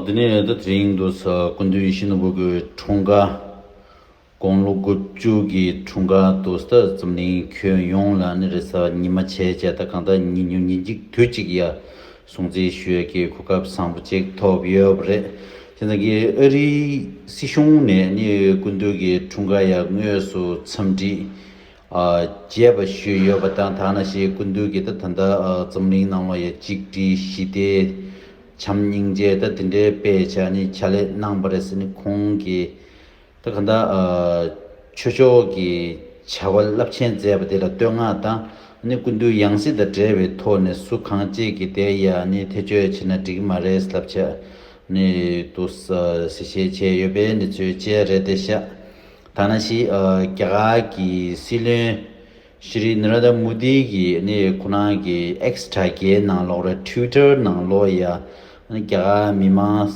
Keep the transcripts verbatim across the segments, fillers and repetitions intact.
འདི་ནས་ད་དེ་རིང་དུ་ས་སྐུ་མདུན་ཡིད་བཞིན་ནོར་བུ་གི་འཁྲུངས་སྐར། དགུང་ལོ་དགུ་བཅུ་གི་འཁྲུངས་སྐར་དུ་ས་འཛམ་གླིང་ཁྱོན་ཡོངས་ལ་ནི་རེས་གཟའ་ཉི་མ་བྱས་བྱས་ད་གང་ལྟར་ཉིན་ཉིན་ཉིན་གཅིག་དུས་གཅིག་ཡ་སྲུང་བརྩི་ཞུ་ཡ་གི་གོ་སྐབས་བཟང་པོ་ཅིག་ཐོབ་ཡོད་པ་རེད། དེ་ཙང་གི་ཨ་རིའི་སྲིད་གཞུང་ནས་ནི་སྐུ་མདུན་གྱི་འཁྲུངས་སྐར་ཡ་དངོས་སུ་འཚམས་འདྲི་ཨ་བྱས་པ་ཞུས་ཡོད་པ་དང་། ད་ནང་བཞིན་སྐུ་མདུན་གྱིས་ད་ད་ལྟ་ཨ་འཛམ་གླིང་ནང་ལོགས་ཡ་གཅིག་སྒྲིལ་ཞི་བདེ་བྱམས་སྙིང་རྗེ་ད་དེ་འདྲའི་དཔེ་བྱས་ནི་ཕྱག་ལས་གནང་པ་རེད་ཟེར་ནི་ཁོང་གིས། ད་ག་ད་ཨ་ཆོས་ཕྱོགས་ཀྱི་བྱ་བ་རླབས་ཆེན་མཛད་པ་དེ་ལ་བསྟོད་བསྔགས་དང་། ནི་སྐུ་མདུན་ཡང་སྲིད་དང་འབྲེལ་བའི་ཐོག་ནས་སུ་གང་ཅིག་གིས་དེ་ཡ་ནི་ཐེ་བྱུས་བྱས་ན་འགྲིག་གི་མ་རེད་ལབ་བྱས་ནི་དུ་ས་གཟིགས་ཞིབ་བྱས་ཡོད་པའི་གནས་ཚུལ་བཅས་རེད་དེ་ཤག་ད་ནང་བཞིན་ཨ་རྒྱ་གར་གྱི་སྲིད་བློན་ཤྲི་ནི་ར་དྷ་མུ་དི་གིས་ནི་ཁོ་རང་གི་X་དྲ་རྒྱའི་ནང་ལོགས་ར་Twitter་ནང་ལོགས་ཡ་ནི་རྒྱ་གར་མི་མང་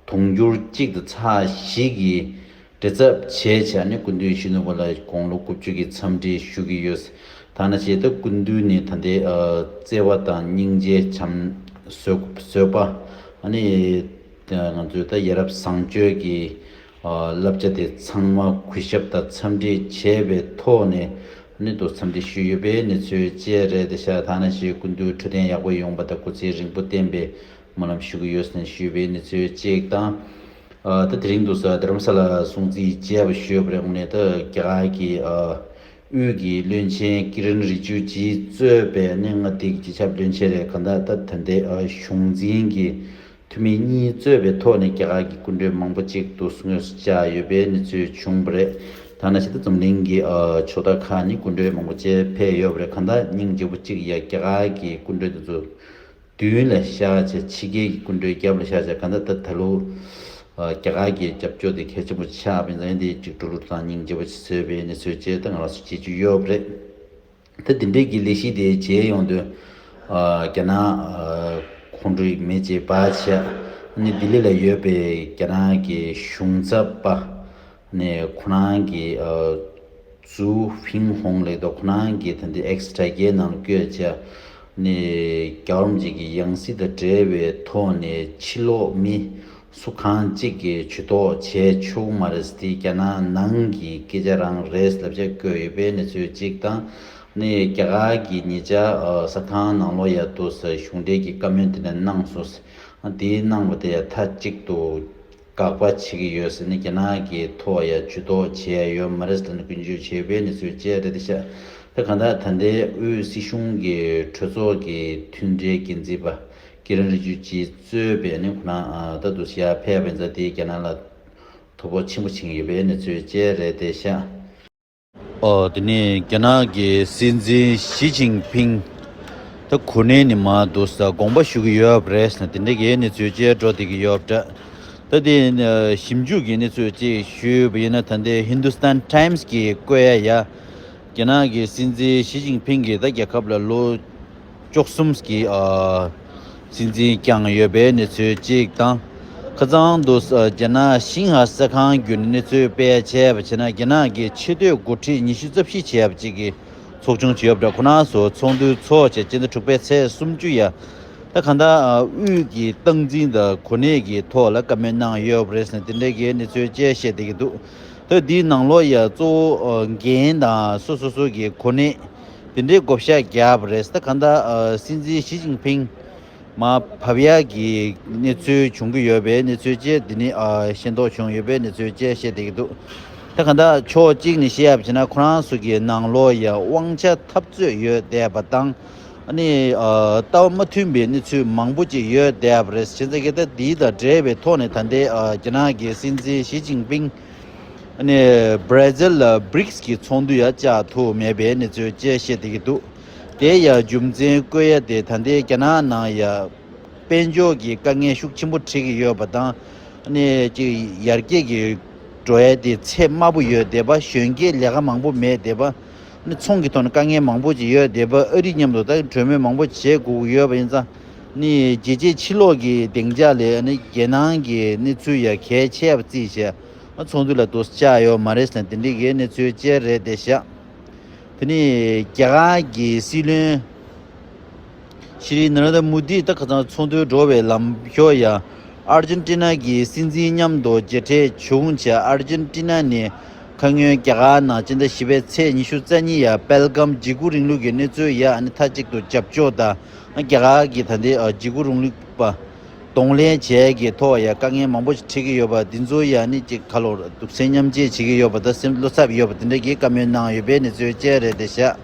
དུང་ཕྱུར་གཅིག་དང་ཚེག་བཞི་གི་བྲེལ་འཚུབ་བྱས་བྱས་ནས་སྐུ་མདུན་ཡིད་བཞིན་ནོར་བུ་ལ་དགུང་ལོ་དགུ་བཅུ་གི་འཚམས་འདྲི་ཞུ་གི་ཡོད། ད་ནང་བཞིན་ད་སྐུ་མདུན་ནི་ད་ལྟའི་ཨ་བརྩེ་བ་དང་སྙིང་རྗེ་བྱམས་བཟོད་བཟོད་པ་ཨ་ནི་ང་ཚོའི་ད་ཡ་རབས་བཟང་སྤྱོད་ཀྱི་ཨ་བསླབ་བྱ་དེ་ཚང་མ་གུས་ཞབས་དང་འཚམས་འདྲི་བྱས་པའི་ཐོག་ནས་ཨ་ནི་ད་འཚམས་འདྲི་ཞུས་ཡོད་པའི་གནས་ཚུལ་བཅས་རེད་དེ་ཤག་ད་ནང་བཞིན་སྐུ་མདུན་འཕྲོད་བསྟེན་ཡག་པོ་ཡོང་བ་དང་སྐུ་ཚེ་རིང་པོ་བརྟན་པའི་སྨོན་ལམ་ཞུ་གི་ཡོད་ཟེར་ཞུས་པའི་གནས་ཚུལ་གཅིག་དང་། ཨ་ད་དེ་རིང་དུ་ས་རྡ་རམ་ས་ལ་སྲུང་བརྩི་བྱས་པ་ཞུས་པ་རེད། དངོས་གནས་ད་རྒྱ་གར་གྱི་ཨ་དབུས་ཀྱི་བློན་ཆེན་ཀི་རན་རི་ཇུ་ཇིས་གཙོས་པའི་ནི་མངའ་སྡེ་གི་སྤྱི་ཁྱབ་བློན་ཆེན་རེད། གང་ལྟར་ད་ད་ལྟའི་ཨ་གཞུང་འཛིན་གྱི་འཐུས་མི་གཉིས་གཙོས་པའི་ཐོག་ནས་རྒྱ་གར་གྱི་སྐུ་མགྲོན་མང་པོ་ཅིག་ཏུ་དངོས་སུ་བཅར་ཡོད་པའི་གནས་ཚུལ་བྱུང་བ་རེད། ད་ནང་བཞིན་ད་འཛམ་གླིང་གི་ཨ་ཕྱོགས་མཐའ་ཁག་ནས་སྐུ་མགྲོན་མང་པོ་ཅིག་ཕེབས་ཡོད་པ་རེད། གང་ལྟར་སྙིང་རྗེ་པོ་གཅིག་ཡ་རྒྱ་གར་གྱི་སྐུ་མགྲོན་དེ་ཚོ་མདུན་ལ་བཞག་བྱས་ཕྱི་རྒྱལ་གྱི་སྐུ་མགྲོན་རྒྱབ་ལ་བཞག་བྱས་གང་ལྟར་ད་ད་ལོ་ཨ་རྒྱ་གར་གྱི་རྒྱབ་སྐྱོར་དེ་གལ་ཆེན་པོ་ཆགས་པ་ཡིན་ཙང་། ཡིན་དེ་གཅིག་འགྲོ་ལུགས་དང་སྙིང་རྗེ་པོ་བཟོས་པའི་གནས་ཚུལ་བཅས་ད་ང་རང་ཚོ་བྱེད་རྒྱུ་ཡོད་པ་རེད། ད་དེ་འདྲའི་གི་ལས་གཞི་དེ་བྱས་ཡོང་དུས་ཨ་རྒྱ་ནག་ཨ་ཁོང་ཁྲོའི་མི་བྱེད་པ་བྱས་ནི་ལྡི་ལི་ལ་ཡོད་པའི་རྒྱ་ནག་གི་གཞུང་ཚབ་པ་ནས་ཁོ་རང་གི་ཨ་ཙུའུ་ཧྥིང་ཧོང་ལབ་འདུག་ཁོ་རང་གི་ད་ལྟའི་X་དྲ་རྒྱའི་ནང་བཀོད་བྱས་ནས་རྒྱལ་བ་རིན་པོ་ཆེ་གི་ཡང་སྲིད་དང་འབྲེལ་བའི་ཐོག་ནས་ཕྱི་ལོགས་མི་སུ་གང་གཅིག་གིས་ཇུས་གཏོགས་བྱས་ཆོག་མ་རེད། དེ་རྒྱ་ནག་ནང་གི་སྐད་ཆ་རང་རེད་ལབ་བྱས་བཀོད་ཡོད་པའི་གནས་ཚུལ་གཅིག་དང་། ནས་རྒྱ་གར་གྱི་ཉེ་ཆར་ཨ་གསར་ཁང་ནང་ལོགས་ཡ་དུ་ས་གཞུང་འབྲེལ་གྱི་བཀའ་མོལ་དེ་འདྲ་གནང་སོང་། ཨ་དེའི་གནང་བ་དེ་ཡ་མཐའ་གཅིག་ཏུ་དགག་པ་བྱེད་ཀྱི་ཡོད་ཟེར་ནས་རྒྱ་ནག་གི་ཐོག་ཡ་ཇུས་གཏོགས་བྱས་ཡོད་མ་རེད་ཟེར་ནས་སྐྱོན་བརྗོད་བྱས་པའི་གནས་ཚུལ་བཅས་རེད་དེ་ཤག་ད་གང་ལྟར་ད་ལྟའི་དབུས་སྲིད་གཞུང་གི་གྲོས་ཚོགས་ཀྱི་མཐུན་འབྲེལ་འགན་འཛིན་པ་ཀི་རན་རི་ཇུ་ཇི་གཙོས་པའི་ནི་ཁོ་རང་ཨ་ད་དུ་ཡར་ཕེབས་པ་ཡིན་ཙང་དེས་རྒྱ་ནག་ལ་ཐུགས་ཕོག་ཆེན་པོ་བྱུང་ཡོད་པའི་གནས་ཚུལ་བཅས་རེད་དེ་ཤག་ཨོ་དེ་ནས་རྒྱ་ནག་གི་སྲིད་འཛིན་ཞི་ཅིན་ཕིང་ད་གོ་གནས་ནས་མར་འདུག་ས་དགོངས་པ་ཞུ་གི་ཡོད་པ་རེད་ཟེར་ནས་དེ་འདྲ་གི་གནས་ཚུལ་བཅས་འགྲོ་བསྡད་ཀྱི་ཡོད་པ་འདྲ། ད་དེ་ཞིབ་འཇུག་གི་གནས་ཚུལ་བཅས་ཞུས་པ་ཡིན་ན་ད་ལྟའི་ཧིན་དུ་སྟན་ཊའིམ་སི་གིས་བཀོད་ཡ་ཡ། རྒྱ་ནག་གི་སྲིད་འཛིན་ཞི་ཅིན་ཕིང་གིས་ད་རྒྱལ་ཁབ་ལ་ལོ་བཅུ་གསུམ་གྱི་ཨ་སྲིད་འཛིན་བསྐྱངས་ཡོད་པའི་གནས་ཚུལ་གཅིག་དང་། ཁ་སང་དུ་ཨ་རྒྱ་ནག་ཤིན་ཧྭ་གསར་ཁང་བརྒྱུད་ནས་གནས་ཚུལ་སྤེལ་བྱས་པ་བྱས་ན། རྒྱ་ནག་གི་ཆེས་མཐོའི་འགོ་ཁྲིད་ཉི་ཤུ་རྩ་བཞི་བྱས་པ་གཅིག་གིས་ཚོགས་ཆུང་བྱས་ཡོད་པ་འདྲ། ཁོ་རང་ཚོ་ཚོགས་འདུ་ཚོགས་བྱས་སྤྱི་ཟླ་དྲུག་པའི་ཚེས་སུམ་ཅུ་ཡ། ད་གང་ལྟར་ཨ་དབུས་ཀྱི་སྟངས་འཛིན་དང་གོ་གནས་ཀྱི་ཐོག་ལ་བཀའ་མོལ་གནང་ཡོད་པ་རེད་ཟེར་ནས་དེ་འདྲའི་གི་གནས་ཚུལ་བཅས་བཤད་བསྡད་ཀྱི་འདུག་ད་འདིའི་ནང་ལོགས་ཡ་གཙོ་བོ་ཨ་འགན་དང་སོ་སོ་སོ་གི་གོ་གནས་དེ་འདྲའི་བགོ་བཤའ་བརྒྱབ་པ་རེད། ད་གང་ལྟར་ཨ་སྲིད་འཛིན་ཞི་ཅིན་ཕིང་མར་བབས་ཡག་གི་གནས་ཚུལ་བྱུང་གི་ཡོད་པའི་གནས་ཚུལ་བཅས་འདི་ནི་ཨ་ཤེས་རྟོགས་བྱུང་ཡོད་པའི་གནས་ཚུལ་བཅས་བཤད་བསྡད་ཀྱི་འདུག་ད་གང་ལྟར་ཕྱོགས་གཅིག་ནས་བཤད་ཡག་བྱས་ན་ཁོ་རང་ཚོ་གི་ནང་ལོགས་ཡ་དབང་ཆ་འཐབ་རྩོད་ཡོད་བསྡད་པ་དང་། ཨ་ནི་ཨ་ལྟ་བ་མ་མཐུན་པའི་གནས་ཚུལ་མང་པོ་ཅིག་ཡོད་བསྡད་པ་རེད། བྱས་ཙང་གི་ད་འདི་དང་འབྲེལ་བའི་ཐོག་ནས་ད་ལྟའི་ཨ་རྒྱ་ནག་གི་སྲིད་འཛིན་ཞི་ཅིན་ཕིང་ཨ་ནི་བྷ་ར་ཛིལ་ལ་བྷི་རིག་སི་གི་ཚོགས་འདུ་ཡ་བཅར་ཐུབ་མེད་པའི་གནས་ཚུལ་བཅས་བཤད་བསྡད་ཀྱི་འདུག་དེ་ཡ་རྒྱུ་མཚན་བཀོད་ཡ་དེ་ད་ལྟའི་རྒྱ་ནག་ནང་ཡ་དཔལ་འབྱོར་གྱི་དཀའ་ངལ་ཤུགས་ཆེན་པོ་འཕྲད་ཀྱི་ཡོད་པ་དང་། ཨ་ནི་ཅིག་ཡར་རྒྱས་ཀྱི་འགྲོ་ཡ་དེ་ཚད་དམའ་པོ་ཡོད་བསྡད་པ། གཞོན་སྐྱེས་ལས་ཀ་མང་པོ་མེད་བསྡད་པ། ཨ་ནི་ཚོང་གི་ཐོག་ནས་དཀའ་ངལ་མང་པོ་ཅིག་ཡོད་བསྡད་པ། ཨ་རི་མཉམ་དུ་ད་གྲོས་མོལ་མང་པོ་བྱེད་དགོས་ཀྱི་ཡོད་པ་ཡིན་ཙང་། ཨ་ནི་རྒྱལ་སྤྱིའི་ཕྱི་ལོགས་ཀྱི་སྡིངས་ཆ་ལས་ཨ་ནི་རྒྱལ་ནང་གི་གནས་ཚུལ་ཡ་གལ་ཆེ་བ་བརྩིས་བྱས་ཨ་ཚོགས་འདུ་ལ་དུ་བཅར་ཡོད་མ་རེད་ཟེར་ནས་དེ་འདྲའི་གི་གནས་ཚུལ་བཅས་རེད་བསྡད་ཤག་དེ་ནས་རྒྱ་གར་གྱི་སྲིད་བློན་ཤྲི་ནཱ་རེན་དྲ་མོ་དི་ད་ཁ་སང་ཚོགས་འདུར་འགྲོ་བའི་ལམ་ཞོར་ཡ་ ཨར་ཇེན་ཊི་ན་གི་སྲིད་འཛིན་མཉམ་དུ་མཇལ་འཕྲད་བྱུང་བྱས། ཨར་ཇེན་ཊི་ན་ནས་ཁ་སྔོན་རྒྱ་གར་ནང་སྤྱི་ཟླ་བཞི་པའི་ཚེས་ཉི་ཤུ་རྩ་གཉིས་ཡ་པལ་གམ་འཇིགས་སྐུལ་རིང་ལུགས་ཀྱི་གནས་ཚུལ་ཡ་ཨ་ནི་མཐའ་གཅིག་ཏུ་རྒྱབ་སྐྱོར་དང་། རྒྱ་གར་གྱི་ད་ལྟའི་འཇིགས་སྐུལ་རིང་ལུགས་པ་གདོང་ལེན་བྱས་ཀྱི་ཐོག་ཡ་དཀའ་ངལ་མང་པོ་ཞིག་འཕྲད་ཀྱི་ཡོད་པ་འདི་ཚོ་ཡ་ནི་ཅིག་ཁ་ལོ་སྡུག་སེམས་མཉམ་སྐྱེད་བྱེད་ཀྱི་ཡོད་པ་དང་། སེམས་བློ་འཚབ་ཡོད་པ་དེ་འདྲ་གི་བཀའ་མོལ་གནང་ཡོད་པའི་གནས་ཚུལ་བཅས་རེད་དེ་ཤག་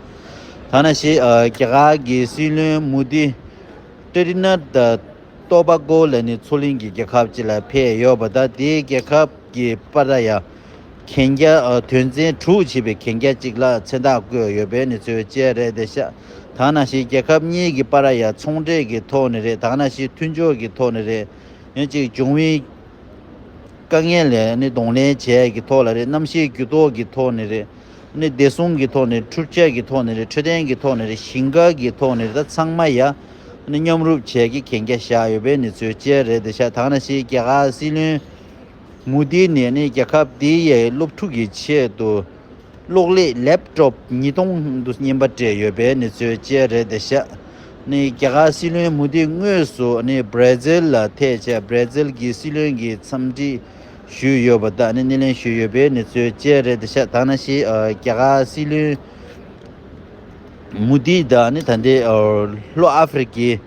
ད་ནང་བཞིན་རྒྱ་གར་གྱི་སྲིད་བློན་མོ་དི་ཏྲི་ནི་དཱད་ཏོ་བྷ་གོ་ལ་ནི་མཚོ་གླིང་གི་རྒྱལ་ཁབ་ཅིག་ལ་ཕེབས་ཡོད་པ་དང་། དེའི་རྒྱལ་ཁབ་ཀྱི་པར་ཡ་གན་རྒྱ་དོན་ཚན་དྲུག་ཅེས་པའི་གན་རྒྱ་ཅིག་ལ་མཚན་རྟགས་བཀོད་ཡོད་པའི་གནས་ཚུལ་བཅས་རེད་དེ་ཤག་ད་ནང་བཞིན་རྒྱལ་ཁབ་གཉིས་ཀྱི་པར་ཡ་ཚོང་འབྲེལ་གྱི་ཐོག་ནས་རེད། ད་ནང་བཞིན་མཐུན་སྦྱོར་གྱི་ཐོག་ནས་རེད། ཡང་ཅིག་འབྱུང་བའི་དཀའ་ངལ་ལ་ནི་གདོང་ལེན་བྱས་ཀྱི་ཐོག་ལ་རེད། གནམ་གཤིས་འགྱུར་ལྡོག་གི་ཐོག་ནས་རེད། ནི་བདེ་སྲུང་གི་ཐོག་ནས། འཕྲུལ་ཆས་ཀྱི་ཐོག་ནས་རེད། འཕྲོད་བསྟེན་གྱི་ཐོག་ནས་རེད། ཞིང་ཁ་གི་ཐོག་ནས་རེད། ད་ཚང་མ་ཡ་ནི་མཉམ་རུབ་བྱས་ཀྱི་གན་རྒྱ་བཞག་ཡོད་པའི་གནས་ཚུལ་བཅས་རེད་དེ་ཤག་ད་ནང་བཞིན་རྒྱ་གར་སྲིད་བློན་མོ་དི་ནས་ནི་རྒྱལ་ཁབ་དེའི་ཡའི་སློབ་ཕྲུག་གི་ཆེད་དུ་གློག་ཀླད་ལེབ་ཊོབ་ཉིས་སྟོང་དུ་རྔན་པ་སྤྲད་ཡོད་པའི་གནས་ཚུལ་བཅས་རེད་དེ་ཤག་ནི་རྒྱ་གར་སྲིད་བློན་མོ་དི་དངོས་སུ་ནི་བྷར་ཛིལ་ལ་ཐད་བྱས། བྷར་ཛིལ་གྱི་སྲིད་བློན་གྱི་འཚམས་འདྲི་ཞུས་ཡོད་པ་དང་། ནི་སྣེ་ལེན་ཞུས་ཡོད་པའི་གནས་ཚུལ་བཅས་རེད་དེ་ཤག་ད་ནང་བཞིན་རྒྱ་གར་སྲིད་བློན་མུ་དི་དང་ནི་ད་ལྟའི་ལྷོ་ཨ་ཧྥེ་རི་ཀའི་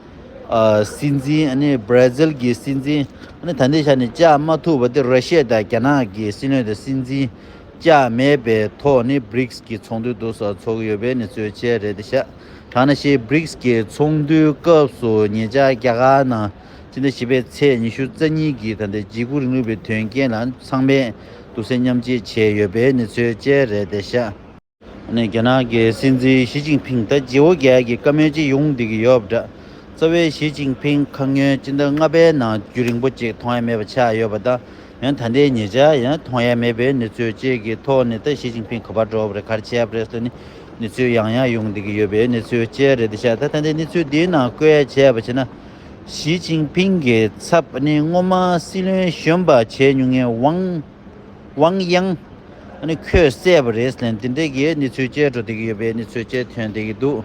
སྲིད་འཛིན། ནི་བྷར་ཛིལ་གྱི་སྲིད་འཛིན། ནི་ད་ལྟའི་ཆ་ནས་བཅར་མ་ཐུབ་པ་དེ་ར་ཤི་ཡ་དང་རྒྱ་ནག་གི་སྲིད་བློན་དང་སྲིད་འཛིན་བཅར་མེད་པའི་ཐོག་ནི་བྷི་རིགས་ཀྱི་ཚོགས་འདུ་དུ་སོགས་ཚོགས་ཀྱི་ཡོད་པའི་གནས་ཚུལ་བཅས་རེད་དེ་ཤག་ད་ནང་བཞིན་བྷི་རིགས་ཀྱི་ཚོགས་འདུའི་སྐབས་སུ་ཉེ་ཆར་རྒྱ་གར་ནང་སྤྱི་ཟླ་བཞི་པའི་ཚེས་ཉི་ཤུ་རྩ་གཉིས་ཀྱི་ད་ལྟའི་འཇིགས་སྐུལ་རིང་ལུགས་པའི་དོན་རྐྱེན་ལ་ཚང་མས་གདུང་སེམས་མཉམ་སྐྱེད་བྱས་ཡོད་པའི་གནས་ཚུལ་བཅས་རེད་དེ་ཤག་ནས་རྒྱ་ནག་གི་སྲིད་འཛིན་ཞི་ཅིན་ཕིང་ད་བརྗེ་བོ་རྒྱག་གི་བཀའ་མོལ་ཅིག་ཡོང་བསྡད་ཀྱི་ཡོད་པ་འདྲ། རྩ་བའི་ཞི་ཅིན་ཕིང་ཁ་སྔོན་སྤྱི་ཟླ་ལྔ་པའི་ནང་རྒྱུན་རིང་པོ་ཅིག་མཐོང་ཡ་མེད་པ་ཆགས་ཡོད་པ་དང་། ཡང་ད་ལྟའི་ཉེ་ཆར་ཡང་མཐོང་ཡ་མེད་པའི་གནས་ཚུལ་བཅས་ཀྱི་ཐོག་ནས། ད་ཞི་ཅིན་ཕིང་ག་པར་འགྲོ་བ་རེད། ག་རེ་བྱས་པ་རེད་ཟེར་ནས་གནས་ཚུལ་ཡང་ཡང་ཡོང་བསྡད་ཀྱི་ཡོད་པའི་གནས་ཚུལ་བཅས་རེད་དེ་ཤག་ད་ད་ལྟའི་གནས་ཚུལ་འདིའི་ནང་བཀོད་ཡ་བྱས་པ་བྱས་ན། ཞི་ཅིན་ཕིང་གི་ཚབ་ནི་སྔོན་མ་སྲིད་བློན་གཞོན་པ་བྱས་མྱོང་མཁན་ཝང་ཝང་ཡང་ནི་ཁོས་བསད་པ་རེད་ཟེར་ནས་འདི་འདྲའི་གི་གནས་ཚུལ་བཅས་འགྲོ་བསྡད་ཀྱི་ཡོད་པའི་གནས་ཚུལ་བཅས་ཐོན་བསྡད་ཀྱི་འདུག